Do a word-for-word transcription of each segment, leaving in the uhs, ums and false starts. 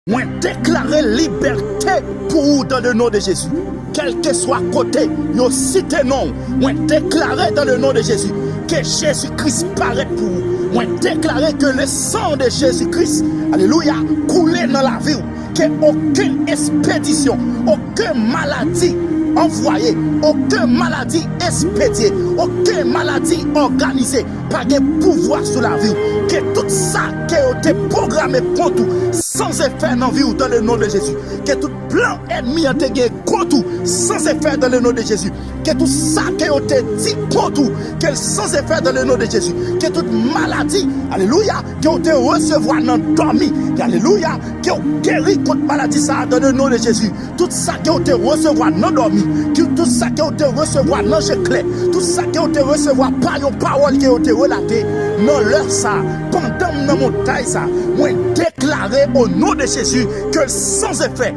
Mwen deklare libète pou ou dans le nom de Jésus. Kèlkeswa kote yo site non w, mwen deklare dans le nom de Jésus ke Jezi Kris parèt pou ou. Mwen deklare ke le sang de Jésus Christ, alelouya, koule nan lavi w. Ke okenn espedisyon, okenn maladi anvwaye, okenn maladi espedye, okenn maladi òganize pa gen pouvwa sou lavi w. Ke tout sa ke yo te pwograme kont ou san efè nan vi w dans le nom de Jésus. Ke tout plan ènmi an te gen kont ou san efè dans le nom de Jésus. Ke tout sa ke yo te di kont ou, ke l san efè dans le nom de Jésus. Ke tout maladi, alelouya, ke w te resevwa nan dòmi, alelouya, ke w geri kont maladi sa a dans le nom de Jésus. Tout sa ke w te resevwa nan dòmi, ke tout sa ke w te resevwa nan je klè, tout sa ke w te resevwa pa yon pawòl ke yo te relate nan lè sa a, pandan m nan montay sa a, mwen deklare o non de Jezi ke l san efè.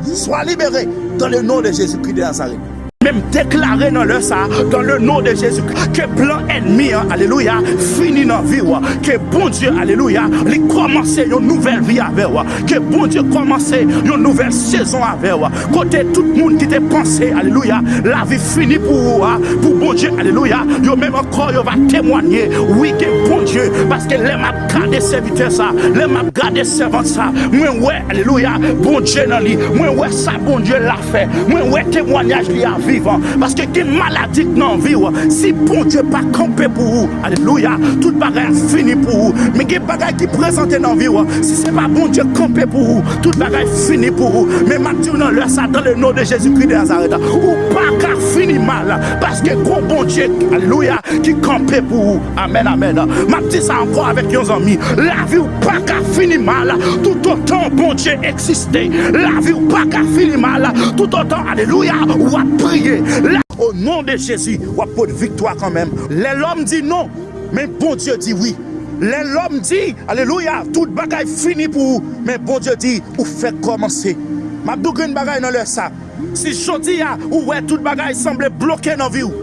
Swa libere dans le nom de Jésus-Christ de Nazareth. Men m deklare nan lè sa a, dans le nom de Jésus, ke plan ènmi an, alelouya, fini nan vi w, ke Bondye, alelouya, li kòmanse yon nouvèl vi avè w, ke Bondye kòmanse yon nouvèl sezon avè w, kote tout moun ki te panse, alelouya, lavi fini pou ou a, pou Bondye, alelouya, yo menm ankò yo va temwanye, wi, ke Bondye, paske lè m ap gade sèvitè sa, lè m ap gade sèvant sa, mwen wè, alelouya, Bondye nan li, mwen wè sa Bondye la fè. Mwen wè temwanyaj li a vivan. Paske gen maladi k nan vi w. Si Bondye pa kanpe pou ou, alelouya, tout bagay ap fini pou ou. Men gen bagay ki prezante nan vi w. Si se pa Bondye k kanpe pou ou, tout bagay fini pou ou. Men m ap di w nan lè sa, dans le nom de Jésus-Christ de Nazareth, ou pa ka fini mal. Paske gon Bondye, alelouya, ki kanpe pou ou. Amèn, amèn. M ap di sa ankò avèk yon zanmi. Lavi w pa ka fini mal toutotan Bondye egziste. Lavi w pa ka fini mal toutotan, alelouya, w ap priye. La, o non de Jezi, w ap pot viktwa kanmenm. Lè lòm di non, men Bondye di wi. Lè lòm di, alelouya, tout bagay fini pou ou, men Bondye di, ou fèk kòmanse. M ap di w grenn bagay nan lè sa. Si jodi a ou wè tout bagay sanble bloke nan vi w,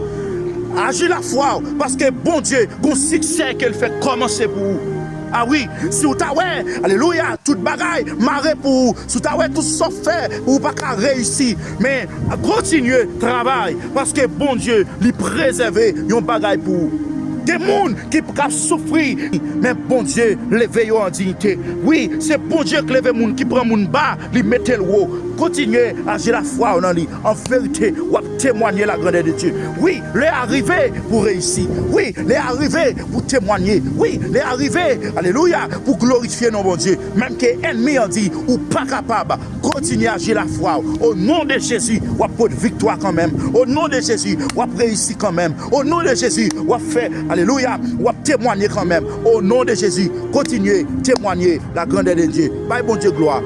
aji lafwa w, paske Bondye gon siksè ke l fèk kòmanse pou ou. A wi, si w ta wè, alelouya, tout bagay mare pou ou, si w ta wè tout sa w fè, ou pa ka reyisi, men kontinye travay, paske Bondye, li prezève yon bagay pou ou. Gen moun ki p-, k ap soufri, men Bondye leve yo an diyite. Wi, se Bondye k leve moun, ki pran moun ba, li mete l wo. Kontinye aji lafwa w nan li. An verite, w ap temwanye la grandeur de Dieu. Wi, lè a rive pou reyisi. Wi, lè a rive pou temwanye. Wi, lè a rive, alelouya, pou glorifye non Bondye. Menm ke ènmi an di, ou pa kapab, kontinye aji lafwa w. O non de Jezi, w ap pot viktwa kanmenm. O non de Jezi, w ap reyisi kanmenm. O non de Jezi, w ap fè, alelouya, w ap temwanye kanmenm. O non de Jezi, kontinye temwanye la grandeur de Dieu. Bay Bondye glwa.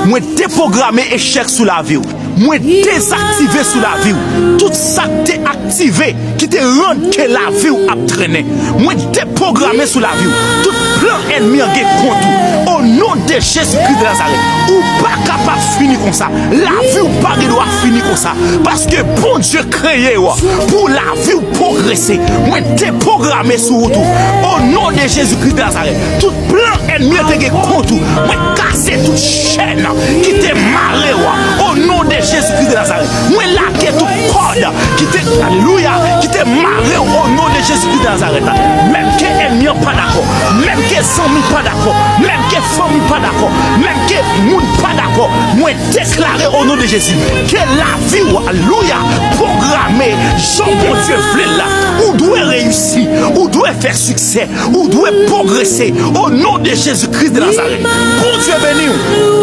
Mwen depwograme echèk sou lavi w. Mwen dezaktive sou lavi w tout sa k te aktive ki te rann ke lavi w ap trennen. Mwen depwograme sou lavi w tout plan ènmi an gen kont ou. O non de Jezi Kris de Nazarèt, ou pa kapab fini konsa. Lavi w pa gen dwa fini konsa. Paske Bondye kreye w pou lavi w pwogrese. Mwen depwograme sou wout ou. O non de Jezi Kris de Nazarèt, tout plan ènmi an te gen kont ou, mwen kase tout chèn ki te mare w. O non de Jezi Kris de Nazarèt, mwen lage tout kòd ki te, alelouya, ki te mare w. O non de Jezi Kris de Nazarèt, menm ke ènmi an pa dakò, menm ke zanmi pa dakò, menm ke fanmi pa dakò, menm ke moun pa dakò, mwen deklare o non de Jezi ke lavi w, alelouya, pwograme jan Bondye vle l la. Ou dwe reyisi, ou dwe fè siksè, ou dwe pwogrese o non de Jezi Kris de Nazarèt. Bondye beni w.